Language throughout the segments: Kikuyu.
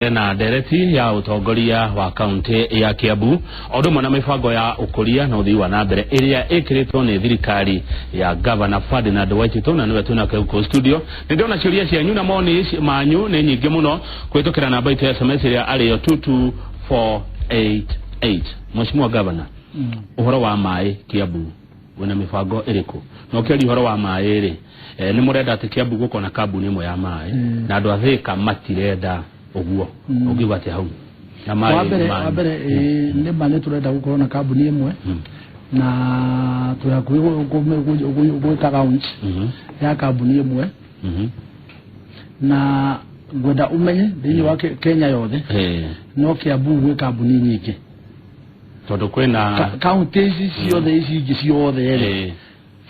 Na ndereti ya ũtongoria wa kaunti ya Kiambu o ũndũ ũmwe na mĩbango ya ũkũria na ũthii wa na mbere ĩrĩa ĩkĩrĩtwo nĩ thirikari ya Gavana Ferdinand Waititu, na nĩwe twĩnake gũkũ studio. Nĩ ndĩrona ciũria cianyu na moni manyu nĩ nyingĩ mũno kũhĩtũkĩra namba itũ ya SMS ĩrĩa arĩyo 22488. Mheshimiwa Gavana, ũhoro wa maĩ Kiambu wĩna mĩbango ĩrĩkũ? Na ũkĩaria ũhoro wa maĩ rĩ, nĩ mũrenda atĩ Kiambu gũkorwo na kambuni ĩmwe ya maĩ, na andũ a Thĩka matirenda ũguo. Ũngiuga atĩ hau na maĩ Wambere, manyu? Wambere, nĩ ma nĩ tũrenda gũkorwo na kambuni ĩmwe, na twĩ hakuhĩ gwĩka launch ya kambuni ĩmwe. Na ngwenda ũmenye thĩinĩ wa Kenya yothe, no Kiambu gwĩ kambuni nyingĩ. Tondũ kwĩna Kaunti ici ciothe, ici ingĩ ciothe rĩ,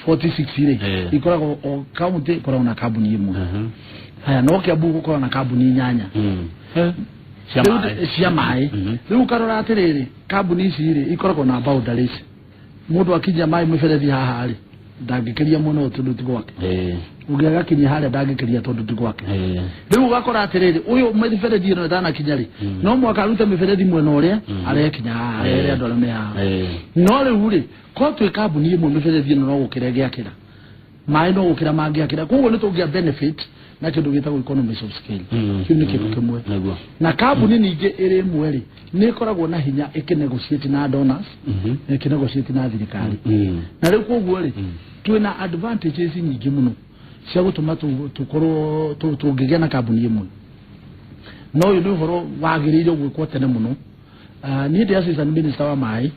46 rĩ, ikoragwo o kaunti ĩkoragwo na kambuni ĩmwe. Haya, no Kiambu gũkorwo na kambuni inyanya. Cia Rĩu maĩ. Cia maĩ. Rĩu ũkarora atĩrĩrĩ, kambuni ici rĩ, ikoragwo na boundaries. Mũndũ akinyia maĩ mũberethi haha rĩ, ndangĩkĩria mwena ũyũ tondũ ti gwake. Ũngĩ agakinyia harĩa, ndangĩkĩria tondũ ti gwake. Rĩu ũgakora atĩrĩrĩ, ũyũ mĩberethi ĩno ĩtanakinya rĩ, no mwaka arute mĩberethi mwena ũrĩa arekinya haha, arehere andũ arĩa me haha. No rĩu rĩ, ko twĩ kambuni ĩmwe, mĩberethi ĩno no gũkĩra ĩngĩakĩra maĩ, no gũkĩra mangĩakĩra. Koguo nĩ tũngĩa benefit na kĩndũ gĩtagwo economies of scale. Kĩu nĩ kĩndũ kĩmwe. Na kambuni ningĩ ĩrĩ ĩmwe rĩ, nĩ ĩkoragwo na hinya ĩkĩnegotiate na donors, na ĩkĩnegotiate na thirikari. Na rĩu koguo rĩ, twĩna advantages nyingĩ mũno cia gũtũma tũkorwo tũngĩgĩa na kambuni ĩmwe. No ũyũ nĩ ũhoro wagĩrĩire gwĩkwo tene mũno. Niĩ ndĩ assistant minister wa maĩ,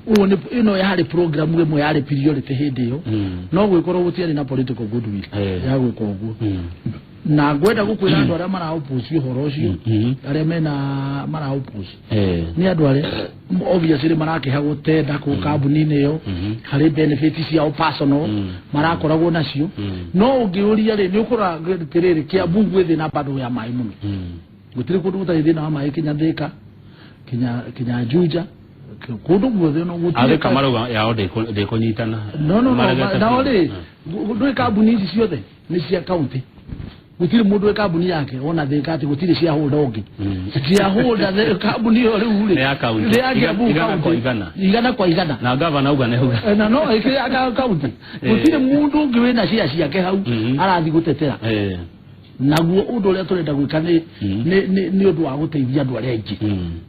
ũyũ nĩ ĩno yarĩ program ĩmwe yarĩ priority hĩndĩ ĩyo, no gwĩkorwo gũtiarĩ na political goodwill ya gwĩka ũguo. Na ngwenda gũkwĩra andũ arĩa mara oppose ũhoro ũcio, arĩa mena mara oppose, nĩ andũ arĩa obviously marakĩha gũtenda kũ kambuni-inĩ ĩyo, harĩ benefit ciao personal marakoragwo nacio. No ũngĩũria rĩ, nĩ ũkũra atĩrĩrĩ, Kiambu gwĩ thĩna bado ya maĩ mũno. Gũtirĩ kũndũ gũtarĩ thĩna wa maĩ, kinya Thĩka, kinya Juja, kũndũ guothe no gũtirĩ. Athĩka marauga yao ndĩkũnyitana. No, Maregete nao biũ. Rĩ, ndũĩ kambuni ici ciothe nĩ cia kaunti, gũtirĩ mũndũ wĩ kambuni yake ona Thĩka, atĩ gũtirĩ shareholder ũngĩ, shareholder kambuni ĩyo rĩu rĩ Nĩ ya kaunti. Nĩ ya Kiambu 100 kwa kaunti. 100. 100%. Na gavana auga nĩ auga. Na no ĩkĩrĩ ya kaunti, gũtirĩ mũndũ ũngĩ wĩna share ciake hau arathiĩ gũtetera. Naguo ũndũ ũrĩa tũrenda gwĩka nĩ nĩ ũndũ wa gũteithia andũ arĩa aingĩ,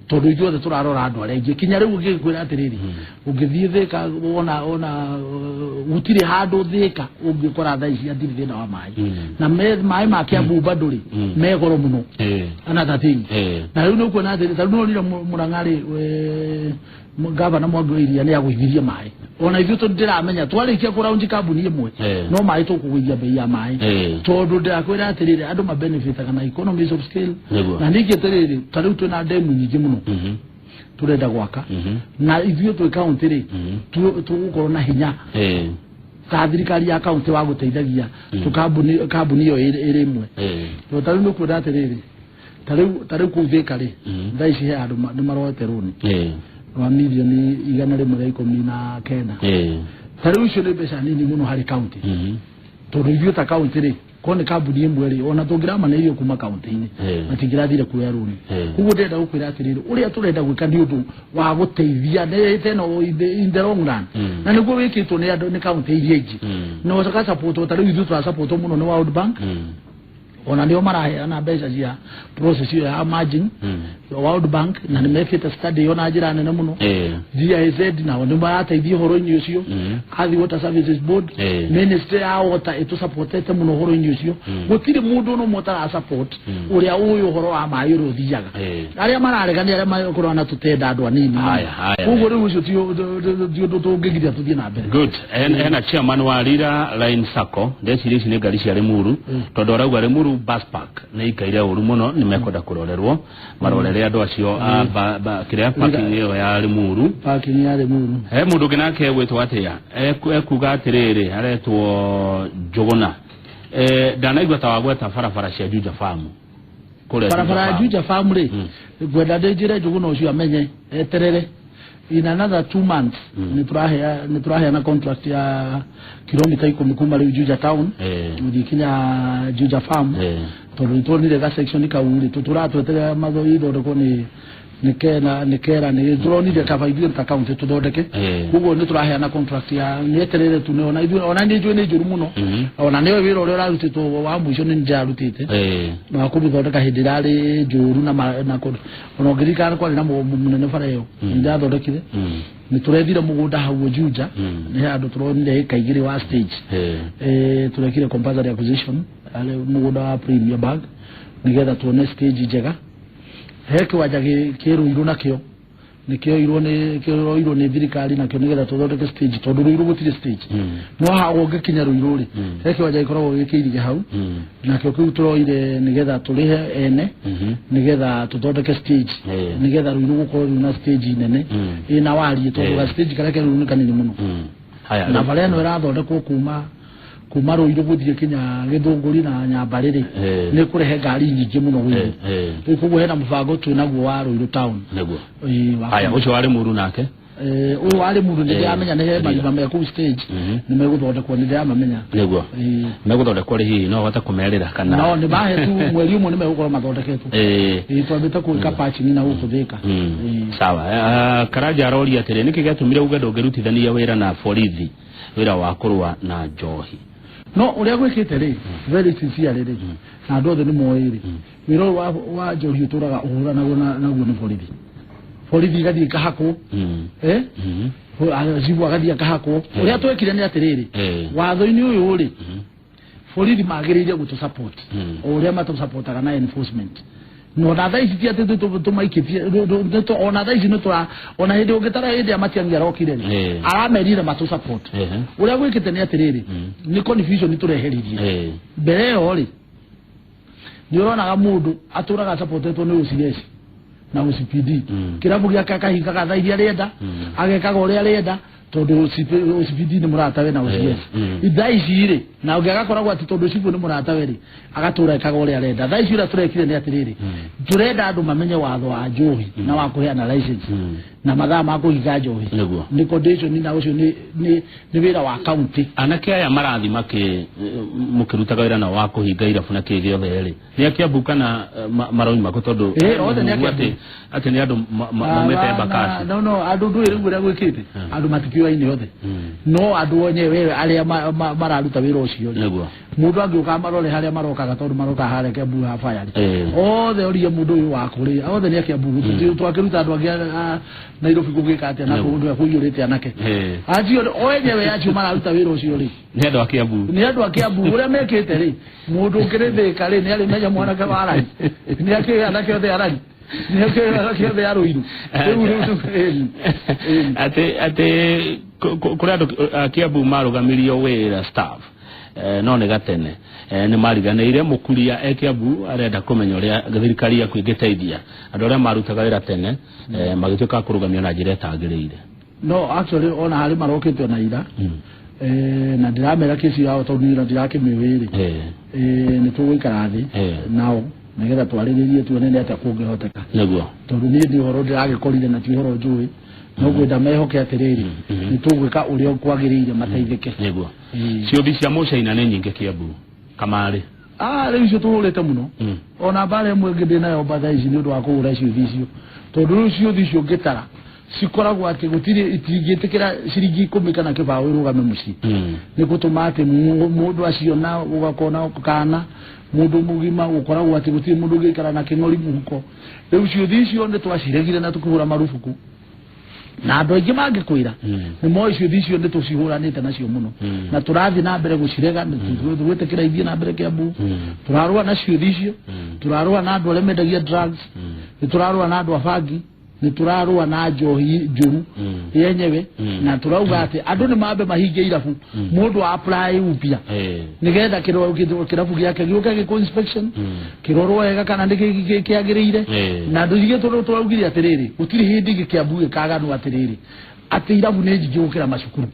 tondũ ithuothe tũrarora andũ arĩa aingĩ. Kinya rĩu ngĩkwĩra atĩrĩrĩ, ũngĩthiĩ Thĩka, wona gũtirĩ handũ Thĩka ũngĩkora thaa ici hatirĩ thĩna wa maĩ. Na maĩ ma Kiambu bado rĩ, me goro mũno. Another thing, na rĩu nĩ ũkuona atĩrĩ, ta rĩu nĩwonire Mũrang'a rĩ, gavana Mwangi wa Iria nĩ agũithirie maĩ. Ona ithuĩ tondũ ndĩramenya twarĩkia kũraunji kambuni ĩmwe, no maĩ tũkũgũithia bei ya maĩ, tondũ ndĩrakwĩra atĩrĩrĩ, andũ mabenefitaga na economies of scale. Na ningĩ atĩrĩrĩ, ta rĩu twĩna ndemu nyingĩ mũno tũrenda gwaka, na ithuĩ twĩ kaunti rĩ, tũgũkorwo na hinya ta thirikari ya kaunti wa gũteithagia tũkambuni kambuni ĩyo ĩrĩ ĩmwe. Tondũ ta rĩu nĩ ũkuona atĩrĩrĩ, ta rĩu kũu Thĩka rĩ, thaa ici he andũ nĩ maroete rũni rwa mirioni 119. Ta rĩu icio nĩ mbeca nini mũno harĩ kaunti, tondũ ithuĩ ta kaunti rĩ, ko nĩ kambuni ĩmwe rĩ, ona tũngĩramanĩirio kuma kaunti-inĩ, matingĩrathire kuoya rũni. Koguo ndĩrenda gũkwĩra atĩrĩrĩ, ũrĩa tũrenda gwĩka nĩ ũndũ wa gũteithia nĩ ĩno in the long run, na nĩguo wĩkĩtwo nĩ andũ nĩ kaunti iria ingĩ, na ũgacapotwo. Ta rĩu ithuĩ tũracapotwo mũno nĩ World Bank, ona nĩo maraheana mbeca cia process ĩyo ya merging. World Bank na nĩ mekĩte study ĩyo na njĩra nene mũno. GIZ nao nĩ marateithia ũhoro-inĩ ũcio. Athi Water Services Board, Ministry ya Water ĩtũsupportete mũno ũhoro-inĩ ũcio. Gũtirĩ mũndũ ona ũmwe ũtara support ũrĩa ũĩ ũhoro wa maĩ ũrĩa ũthiaga. Arĩa mararega nĩ arĩa makoragwo na tũtenda andũ anini. Haya, haya. Koguo rĩu ũcio ti ũndũ tũngĩgiria tũthiĩ na mbere. Good. Hena chairman wa Rira Line Sacco, ndeciria ici nĩ ngari cia Limuru, tondũ arauga Limuru bus park nĩ ikaire ũru mũno, nĩ mekwenda kũrorerwo, marorere andũ acio a kĩrĩa parking ĩyo ya Limuru. Parking ya Limuru. He mũndũ ũngĩ nake gwĩtwo atĩa, ekuga atĩrĩrĩ, aretwo Njũgũna, ndanaigua ta wagweta barabara cia Juja Farm kũrĩa. Barabara ya Farm. Juja Farm rĩ, ngwenda ndĩnjĩre Njũgũna ũcio amenye eterere. In another 2 months nĩ tũraheana contract ya kilomita 10 kuma rĩu Juja town gũthiĩ kinya Juja Farm, tondũ nĩ tuonire ga section kau rĩ tũratweterera matho ithondekwo nĩ kena nĩ kera nĩ tũronire kaba ithuĩ ta county tũthondeke. Koguo nĩ tũraheana contract ya nĩ eterere tu ona ithuĩ ona nĩ njũĩ nĩ njũru mũno, ona nĩwe wĩra ũrĩa ũrarutĩtwo wa mũico nĩ ndĩrarutĩte na kũmĩthondeka hĩndĩ ĩrarĩ njũru na ona ũngĩririkana kwarĩ na mũgomo mũnene bara ĩyo nĩ ndĩrathondekire. Nĩ tũrethire mũgũnda hau Juja, nĩ handũ tũronire ĩka 2 wa stage. Turekire compulsory acquisition arĩ mũgũnda wa Premier Bank nĩgetha tuone stage njega. He kĩwanja kĩ Rũirũ, nakĩo nĩ kĩoirwo nĩ thirikari nakĩo nĩgetha tũthondeke stage, tondũ Rũirũ gũtirĩ stage. No haha ũngĩkinya Rũirũ rĩ, he kĩwanja gĩkoragwo gĩkĩirige hau, nakĩo kĩu tũroire nĩgetha tũrĩhe ene nĩgetha tũthondeke stage, nĩgetha Rũirũ gũkorwo rĩu na stage nene ĩna wariĩ, tondũ ga stage karĩa ke Rũirũ nĩ kanini mũno. Haya. Na bara ĩno ĩrathondekwo kuma Rũirũ gũthiĩ kinya Gĩthũngũri na Nyambarĩ rĩ, nĩ kũrehe ngari nyingĩ mũno Rũirũ. Rĩu koguo hena mũbango twĩ naguo wa Rũirũ town. Haya, ũcio warĩ mũru nake. Ũyũ warĩ mũndũ nĩ ndĩramenya nĩ he marima me kũu stage nĩ megũthondekwo, nĩ ndĩramamenya. Megũthondekwo rĩ, hihi no ũhote kũmerĩra kana? No nĩ mahe tu mweri ũmwe nĩ megũkorwo mathondeketwo. Twambĩte gwĩka patching na gũkũ Thĩka. Sawa. Karanja aroria atĩrĩ, nĩkĩ gĩatũmire uge ndũngĩrutithania wĩra na borithi wĩra wa kũrũa na njohi? No ũrĩa gwĩkĩte rĩ, very sincerely rĩ, na andũ othe nĩ moĩ rĩ, wĩra ũyũ wa njohi ũtũraga ũhũranagwo naguo nĩ borithi, borithi igathiĩ ikahakwo. Cibũ agathiĩ akahakwo. Ũrĩa twekire nĩ atĩrĩrĩ, watho-inĩ ũyũ rĩ, borithi magĩrĩire gũtũ support o ũrĩa matũ-supportaga na enforcement. No na thaa ici ti atĩ tũmaikĩtie, ona thaa ici nĩ tũra ona hĩndĩ ũngĩtara hĩndĩ ya Matiang'i arokire rĩ, aramerire matũ support. Ũrĩa gwĩkĩte nĩ atĩrĩrĩ, nĩ confusion tũreheririe. Mbere ĩyo rĩ, nĩ ũronaga mũndũ atũraga supportetwo nĩ OCS na OCPD, kĩrabu gĩake akahingaga thaa iria arenda, agekaga ũrĩa arenda, tondũ OCPD nĩ mũratawe na OCS. Thaa ici rĩ, na ũngĩ agakoragwo atĩ tondũ cibũ nĩ mũratawe rĩ, agatũra ekaga ũrĩa arenda. Thaa ici ũrĩa tũrekire nĩ atĩrĩrĩ, tũrenda andũ mamenye watho wa njohi na wa kũheana license na mathaa ma kũhinga njohi nĩ condition, na ũcio nĩ wĩra wa county. Anake aya marathi makĩ mũkĩrutaga wĩra nao wa kũhinga irabu na kĩ gĩothe rĩ, nĩ a Kiambu kana maroima kũ? Tondũ Othe nĩ a Kiambu. Atĩ nĩ andũ maumĩte Embakasi. No, andũ ndũĩ rĩu ũrĩa gwĩkĩte, andũ matikĩũaine othe, no andũ enyewe arĩa mararuta wĩra ũcio rĩ, mũndũ angĩũka marore harĩa marokaga, tondũ maroka harĩa Kiambu ha fire rĩ, othe orie mũndũ ũyũ wa kũrĩ, othe nĩ a Kiambu. Twakĩruta andũ angĩ a Nairobi gũgĩka atĩa na kũndũ kũiyũrĩte anake acio o enyewe acio mararuta wĩra ũcio rĩ? Nĩ andũ a Kiambu. Nĩ andũ a Kiambu. Ũrĩa mekĩte rĩ, mũndũ ũkĩrĩ Thĩka rĩ, nĩ arĩmenya mwanake wa Arari, nĩ akĩũĩ anake othe Arari, nĩ akĩũĩ anake othe a Rũirũ rĩu ĩni. Atĩ kũrĩ andũ a Kiambu marũgamirio wĩra staff, no nĩ gatene nĩ mariganĩire. Mũkuria e Kiambu arenda kũmenya ũrĩa thirikari yaku ĩngĩteithia andũ arĩa marutaga wĩra tene, magĩtuĩka a kũrũgamio na njĩra ĩtagĩrĩire. No actually ona harĩ marokĩte ona ira, na ndiramera kĩci yao tondũ ira ndirakĩmĩũĩ rĩ. Nĩ tũgũikara thĩ nao nĩgetha twarĩrĩrie tuone nĩ atĩa kũngĩhoteka, tondũ niĩ nĩ ũhoro ndĩragĩkorire na ti ũhoro njũĩ, no ngwenda mehoke atĩrĩrĩ, nĩ tũgwĩka ũrĩa kwagĩrĩire mateithĩke. Ciũthi cia mũcaina nĩ nyingĩ Kiambu kamarĩ. Ah, rĩu icio tũhũrĩte mũno. Ona mbara ĩmwe ĩngĩ ndĩ nayo mbatha ici nĩ ũndũ wa kũhũra ciũthi icio, tondũ rĩu ciũthi icio ngĩtara cikoragwo atĩ gũtirĩ itingĩtĩkĩra ciringi 10 kana kĩbaũ ĩrũgame mũciĩ. Nĩ gũtũma atĩ mũndũ aciona ũgakona kana mũndũ mũgima gũkoragwo atĩ gũtirĩ mũndũ ũngĩikara na kĩng'ori mũhuko. Rĩu ciũthi icio nĩ twaciregire na tũkĩhũra marubuku, na andũ aingĩ mangĩkwĩra nĩ moĩ ciũthi icio nĩ tũcihũranĩte nacio mũno, na tũrathiĩ na mbere gũcirega. Gwĩtĩkĩra ithiĩ na mbere Kiambu, tũrarũa na ciũthi icio, tũrarũa na andũ arĩa mendagia drugs, nĩ tũrarũa na andũ a bangi, nĩ tũrarũa na njohi njũru yenyewe, na tũrauga atĩ andũ nĩ mambe mahinge irabu, mũndũ apply upya nĩgetha kĩrabu gĩake gĩũke gĩkwo inspection, kĩrorwo wega kana nĩ kĩagĩrĩire. Na ndũige tũraugire atĩrĩrĩ, gũtirĩ hĩndĩ ĩngĩ Kiambu gĩkaganwo atĩrĩrĩ atĩ irabu nĩ nyingĩ gũkĩra macukuru.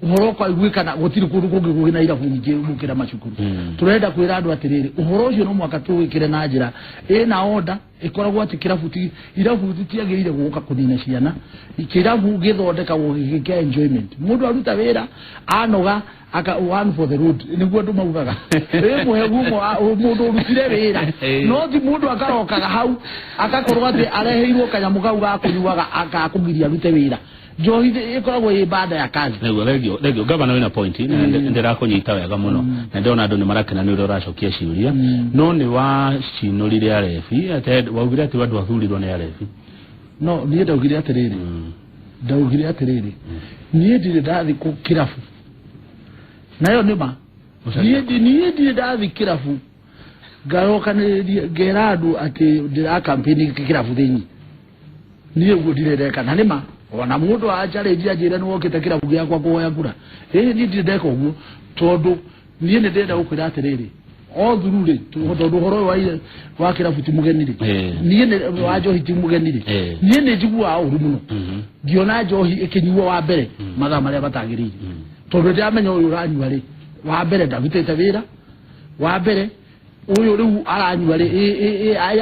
Ũhoro ũkaiguĩkana gũtirĩ kũndũ kũngĩ kũgĩ na irabu nyingĩ gũkĩra macukuru. Tũrenda kwĩra andũ atĩrĩrĩ, ũhoro ũcio no mũhaka tũwĩkĩre na njĩra ĩna order, ĩkoragwo atĩ kĩrabu ti irabu titiagĩrĩire gũka kũnina ciana. Kĩrabu gĩthondekagwo gĩkĩa enjoyment. Mũndũ aruta wĩra anoga aka one for the road, nĩguo andũ maugaga, ĩmũhe gumo mũndũ ũrutire wĩra. No ti mũndũ akarokaga hau agakorwo atĩ areheirwo kanyamũ kau ga kũnyuaga akakũgiria arute wĩra. Njohi ĩkoragwo ĩ baada ya kazi. Nĩguo, thengio, thengio, gavana, wĩna point na ndĩrakũnyita wega mũno na ndĩrona andũ nĩ marakena nĩ ũrĩa ũracokia ciũria, no nĩ wacinũrire arebi atĩ waugire atĩ andũ athurirwo nĩ arebi. No niĩ ndaugire atĩrĩrĩ, ndaugire atĩrĩrĩ, niĩ ndirĩ ndathi kũ kĩrabu, nayo nĩ ma. Niĩ ndirĩ ndathi kĩrabu ngarokanĩrĩria ngera andũ atĩ ndĩra campaign kĩrabu thĩinĩ. Niĩ ũguo ndirĩ ndeka, na nĩ ma ona mũndũ anjarĩnjia anjĩre nĩ wokĩte kĩrabu gĩakwa kũhoya kura, ĩĩ, niĩ ndirĩ ndeka ũguo, tondũ niĩ nĩ ndĩrenda gũkwĩra atĩrĩrĩ, o thuru rĩ, tondũ ũhoro ũyũ wa kĩrabu ti mũgeni rĩ, niĩ nĩ wa njohi ti mũgeni rĩ, niĩ nĩ njiguaga ũru mũno ngĩona njohi ĩkĩnyuo wa mbere mathaa marĩa matagĩrĩire, tondũ ndĩramenya ũyũ ũranyua rĩ, wa mbere ndarutĩte wĩra, wa mbere ũyũ rĩu aranyua rĩ,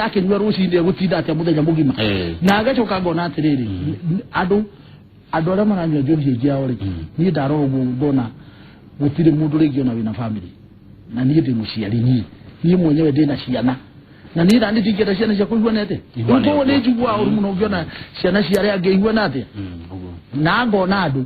akĩnyua rũcinĩ egũtinda atĩa mũthenya mũgima? Na agacoka ngona atĩrĩrĩ, andũ arĩa maranyua njohi aingĩ ao rĩ, niĩ ndarora ũguo ngona gũtirĩ mũndũ rĩngĩ ona wĩna family, na niĩ ndĩ mũciari, niĩ mwenyewe ndĩna ciana, na niĩ nani ndingĩenda ciana ciakwa ihuane atĩa? Ihuane. Koguo nĩ njiguaga ũru mũno ngĩona ciana cia arĩa angĩ ihuana atĩa. Ũguo. Na ngona andũ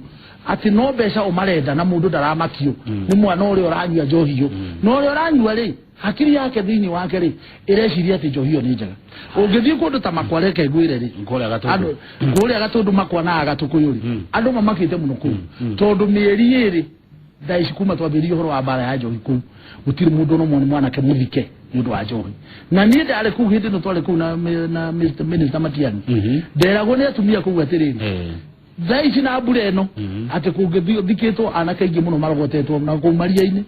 atĩ no mbeca ũmarenda na mũndũ ndaramakio nĩ mwana ũrĩa ũranyua njohi ĩyo, na ũrĩa ũranyua rĩ, hakiri yake thĩinĩ wake rĩ, ĩreciria atĩ njohi ĩyo nĩ njega. Ũngĩthiĩ kũndũ ta Makwa, reke ngwĩre rĩ, Kũrĩa Gatũndũ. Andũ kũrĩa Gatũndũ, Makwa na Gatũkũyũ rĩ, andũ mamakĩte mũno kũu, tondũ mĩeri 2 thaa ici kuma twambĩrĩrie ũhoro wa mbara ya njohi kũu, gũtirĩ mũndũ ona ũmwe mwanake mũthike nĩ ũndũ wa njohi. Na niĩ ndarĩ kũu hĩndĩ ĩno twarĩ kũu na Mr. Minister Matiang'i, nderagwo nĩ atumia kũu atĩrĩrĩ, thaa ici na mbura ĩno, atĩ kũngĩthikĩtwo anake aingĩ mũno marogotetwo na kũu maria-inĩ,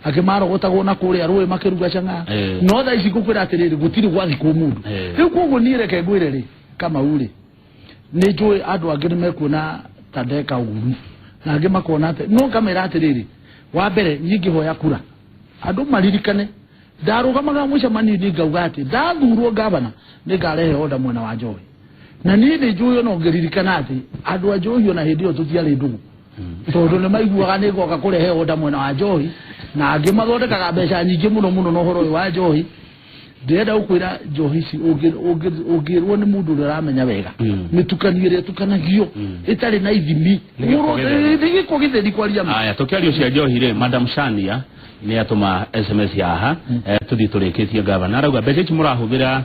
angĩ marogotagwo na kũrĩa rũĩ makĩruga cang'aa. No thaa ici ngũkwĩra atĩrĩrĩ, gũtirĩ gwathikwo mũndũ. Rĩu koguo niĩ reke ngwĩre rĩ, Kamau rĩ, nĩ njũĩ andũ angĩ nĩ mekuona ta ndeka ũru na angĩ makona atĩ no ngamera atĩrĩrĩ, wa mbere niĩ ngĩhoya kura, andũ maririkane ndarũgamaga mũcemanio-inĩ ngauga atĩ ndathurwo gavana nĩ ngarehe order mwena wa njohi, na niĩ nĩ njũĩ ona ũngĩririkana atĩ andũ a njohi ona hĩndĩ ĩyo tũtiarĩ ndũgũ, tondũ nĩ maiguaga nĩ ngoka kũrehe order mwena wa njohi, na angĩ mathondekaga mbeca nyingĩ mũno mũno na ũhoro ũyũ wa njohi. Ndĩrenda gũkwĩra njohi ici ũngĩrwo nĩ mũndũ ũrĩa ũramenya wega mĩtukanio ĩrĩa ĩtukanagio ĩtarĩ na ithimi. Nĩ gĩko gĩtheri. Nĩ gĩko gĩtheri kwaria ma. Aya, tũkĩario cia njohi rĩ, Madam Shania nĩ atũma SMS haha, tũthiĩ tũrĩkĩtie. Gavana arauga mbeca ici mũrahũthĩra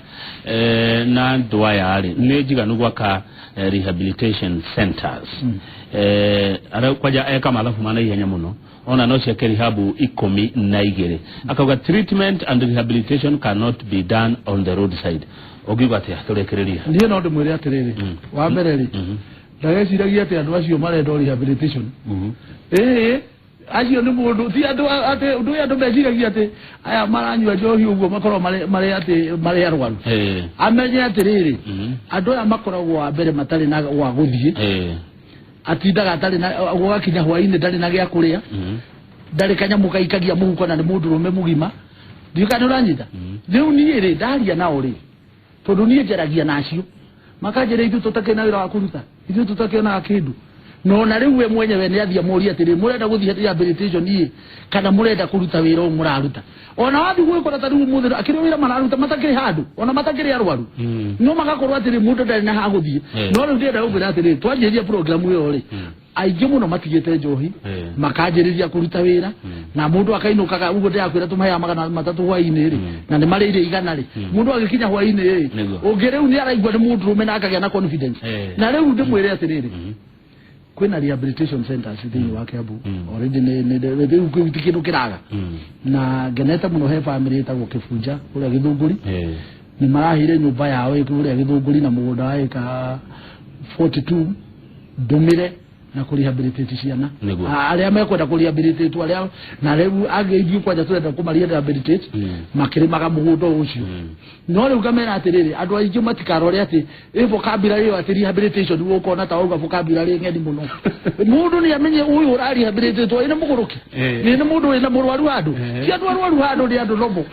na andũ aya rĩ, nĩ njiganu gwaka rehabilitation centers? Kwanja eka mathabu ma naihenya mũno, ona no ciake rehabu 12. Akauga treatment and rehabilitation cannot be done on the roadside. Ũngiuga atĩa tũrĩkĩrĩria? Niĩ no ndĩmwĩre atĩrĩrĩ, wa mbere rĩ, ndageciragia atĩ andũ acio marenda o rehabilitation. Ĩĩ, acio nĩ mũndũ ti andũ atĩ ndũĩ andũ meciragia atĩ aya maranyua njohi ũguo makoragwo marĩ atĩ marĩ arwaru. Amenye atĩrĩrĩ, andũ aya makoragwo wa mbere matarĩ na gwa gũthiĩ, atindaga atarĩ na gũgakinya hwainĩ ndarĩ na gĩa kũrĩa, ndarĩ kanyamũ gaikagia mũhuko, na nĩ mũndũrũme mũgima. Ndiũĩ kana nĩ ũranyita. Rĩu niĩ rĩ, ndaria nao rĩ, tondũ niĩ njaragia nacio, makanjĩra ithuĩ tũtakĩrĩ na wĩra wa kũruta, ithuĩ tũtakĩonaga kĩndũ. No na rĩu we mwenyewe nĩ athiĩ amũrie atĩrĩ, mũrenda gũthiĩ rehabilitation ĩ kana mũrenda kũruta wĩra ũyũ mũraruta? Ona wathiĩ gwĩkora ta rĩu ũmũthĩ akĩrĩ wĩra mararuta matakĩrĩ handũ, ona matakĩrĩ arwaru, no magakorwo atĩrĩ mũndũ ndarĩ na ha gũthiĩ. No rĩu ndĩrenda gũkwĩra atĩrĩ, twanjĩrĩria program ĩyo rĩ, aingĩ mũno matigĩte njohi, makanjĩrĩria kũruta wĩra, na mũndũ akainũkaga ũguo ndĩrakwĩra tũmaheaga 300 hwainĩ rĩ, na nĩ marĩire 100 rĩ, mũndũ agĩkinya hwainĩ rĩ, ũngĩ rĩu nĩ araigua nĩ mũndũrũme na akagĩa na confidence. Na rĩu ndĩmwĩre atĩrĩrĩ, kwĩna rehabilitation centers thĩinĩ wa Kiambu already, nĩ rĩu kĩu ti kĩndũ kĩraga. Na ngenete mũno, he family ĩtagwo Kĩbunja kũrĩa Gĩthũngũri, nĩ maraheire nyũmba yao ĩ kũrĩa Gĩthũngũri na mũgũnda wa ĩka 42 ndũmĩre. Na kũ rehabilitate ciana. Nĩguo. Arĩa mekwenda kũ rehabilitate, arĩa na rĩu angĩ ithuĩ kwanja tũrenda kũma rehabilitate makĩrĩmaga mũgũnda ũcio. No rĩu ngamera atĩrĩrĩ, andũ aingĩ matikarore atĩ ĩ vocabulary ĩyo atĩ rehabilitation, ũkona ta wauga vocabulary ng'eni mũno. Mũndũ nĩ amenye ũyũ ũra rehabilitate ĩna mũgũrũki, nĩ mũndũ wĩna mũrwaru handũ. Ti andũ arwaru handũ, nĩ andũ nomo.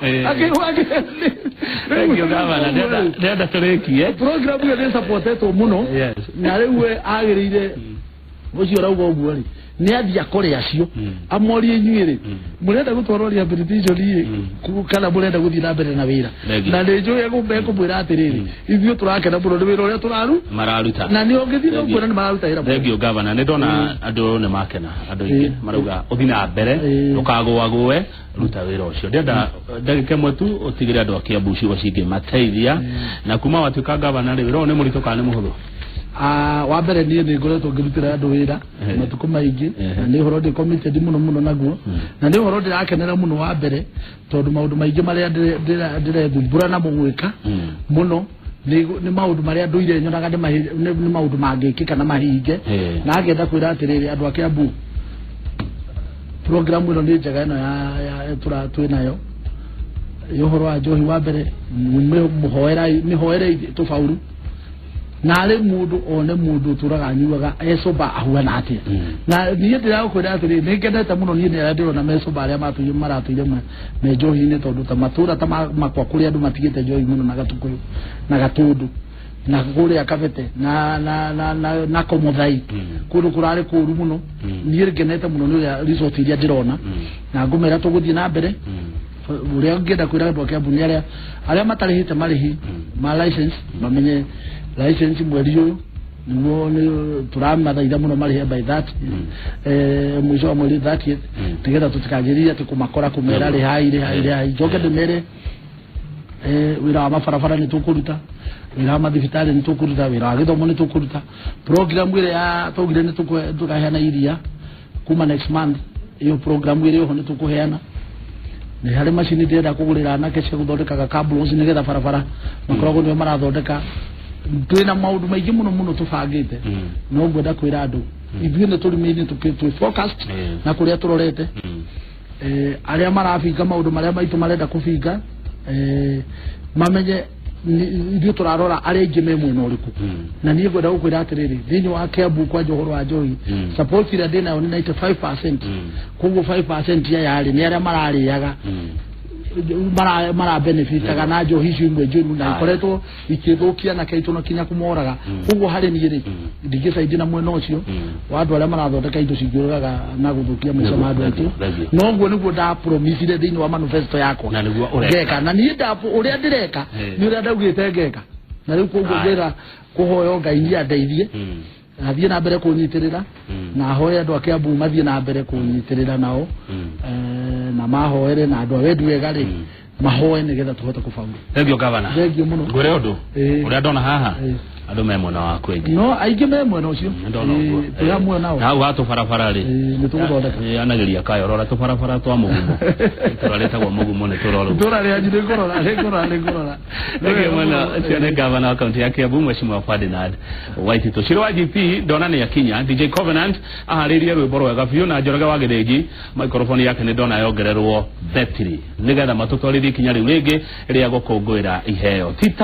Thank you, Governor. Ndĩrenda tũrĩkie. Program ĩyo nĩ supportetwo mũno. Na rĩu we agĩrĩire ũcio ũrauga ũguo rĩ, nĩ athiĩ akore acio, amorie, inyuĩ rĩ, mũrenda gũtwarwo rehabilitation rĩ, kana mũrenda gũthiĩ na mbere na wĩra? Thank you. Na nĩ njũĩ mekũmwĩra atĩrĩrĩ, ithuĩ tũrakena mũno nĩ wĩra ũrĩa tũraru mararuta. Na nĩ ũngĩthiĩ Thank you. ũkuona nĩ mararuta wĩra mwega. Thank you, Governor. Nĩ ndona andũ nĩ makena, andũ aingĩ marauga ũthiĩ na mbere, ndũkagũagũe, ruta wĩra ũcio. Ndĩrenda ndagĩka ĩmwe tu ũtigĩre andũ a Kiambu ciugo cingĩmateithia. Na kuma watuĩka governor rĩ, wĩra ũyũ nĩ mũritũ kana nĩ mũhũthũ? Ah, wa mbere niĩ nĩ ngoretwo ngĩrutĩra andũ wĩra matukũ maingĩ, na nĩ ũhoro ndĩ committed mũno mũno naguo, na nĩ ũhoro ndĩrakenera mũno. Wa mbere tondũ maũndũ maingĩ marĩa ndĩrethumbũra namo gwĩka mũno nĩ maũndũ marĩa ndũire nyonaga nĩ maũndũ mangĩkĩka na mahinge. Na ngenda kwĩra atĩrĩrĩ, andũ a Kiambu, program ĩno nĩ njega, ĩno ya tũra twĩ nayo ya ũhoro wa njohi. Wa mbere mũhoera mĩhoere tũbauru, narĩ mũndũ one mũndũ ũtũraga anyuaga ecoba ahuana atĩa. Na niĩ ndĩragũkwĩra atĩrĩ, nĩ ngenete mũno niĩ nĩ arĩa ndĩrona mecoba, arĩa matũire maratũire me njohi-inĩ, tondũ ta matũra ta makwa kũrĩa andũ matigĩte njohi mũno, na Gatukũyũ na Gatũndũ na kũrĩa Kabete na Komothai, kũndũ kũrarĩ kũru mũno. Niĩ ngenete mũno nĩ ũrĩa resort iria ndĩrona, na ngũmera tũgũthiĩ na mbere. Ũrĩa ngĩenda kwĩra andũ a Kiambu nĩ arĩa matarĩhĩte marĩhi ma license, mamenye license mweri ũyũ nĩguo nĩ tũramathaitha mũno marĩhe by that mũico wa mweri 30th, nĩgetha tũtikanjĩrĩrie atĩ kũmakora kũmera rĩhai, rĩhai, rĩhai. Njoke ndĩmere wĩra wa mabarabara nĩ tũkũruta, wĩra wa mathibitarĩ nĩ tũkũruta, wĩra wa gĩthomo nĩ tũkũruta. Program ĩrĩa ya twaugire nĩ tũkaheana iria kuma next month, iyo program ĩrĩ oho, nĩ tũkũheana. Nĩ harĩ macini ndĩrenda kũgũrĩra anake cia gũthondekaga cabros, nĩgetha barabara makoragwo nĩo marathondeka. Twĩna maũndũ maingĩ mũno mũno tũbangĩte. No ngwenda kwĩra andũ ithuĩ nĩ tũrĩmĩ-inĩ twĩ focused na kũrĩa tũrorete. Arĩa marabinga maũndũ marĩa maitũ marenda kũbinga, mamenye ithuĩ tũrarora arĩa aingĩ me mwena ũrĩkũ. Na niĩ ngwenda gũkwĩra atĩrĩrĩ, thĩinĩ wa Kiambu kwanja ũhoro wa njohi, support ĩrĩa ndĩnayo nĩ 95%. Koguo 5% ya yarĩ nĩ arĩa mararĩaga, mara benefitaga na njohi icio imwe njũru na ikoretwo ikĩthũkia anake aitũ na kinya kũmoraga. Koguo harĩ niĩ rĩ, ndingĩcaidi na mwena ũcio wa andũ arĩa marathondeka indo cingĩũraga na gũthũkia maica ma andũ aitũ. Thank you. No ũguo nĩguo ndapromisire thĩinĩ wa manifesto yakwa. Na nĩguo ũreka. Ngeka, na niĩ ũrĩa ndĩreka nĩ ũrĩa ndaugĩte ngeka. Na rĩu koguo ngwĩra kũhoya Ngai niĩ andeithie, athiĩ na mbere kũnyitĩrĩra, na ahoe andũ a Kiambu mathiĩ na mbere kũnyitĩrĩra nao, na mahoere na andũ a wendi wega rĩ, mahoe nĩgetha tũhote kũbauru. Thank you, Governor. Thank you mũno. Ngwĩre ũndũ, ũrĩa ndona haha, andũ me mwena waku aingĩ. No aingĩ me mwena ũcio. Ndona ũguo. Twĩ hamwe nao. Na hau ha tũbarabara rĩ, Nĩ tũgũthondeka. Anagĩria kayo, rora tũbarabara twa Mũgumo, itũra rĩtagwo Mũgumo nĩ tũrorwo. Itũra rĩanyu nĩ ngũrora, nĩ ngũrora, nĩ ngũrora. Thank you mũno. Ũcio nĩ gavana wa kaunti ya Kiambu, Mheshimiwa Ferdinand Waititu. Ciro wa GP ndona nĩ akinya. DJ Covenant aharĩirie rwĩmbo rwega biũ, na Njoroge wa Gĩthĩnji microphone yake nĩ ndona yongererwo betiri nĩgetha matũtwarithie ikinya rĩu rĩngĩ rĩa gũkũngũĩra iheo. Tita.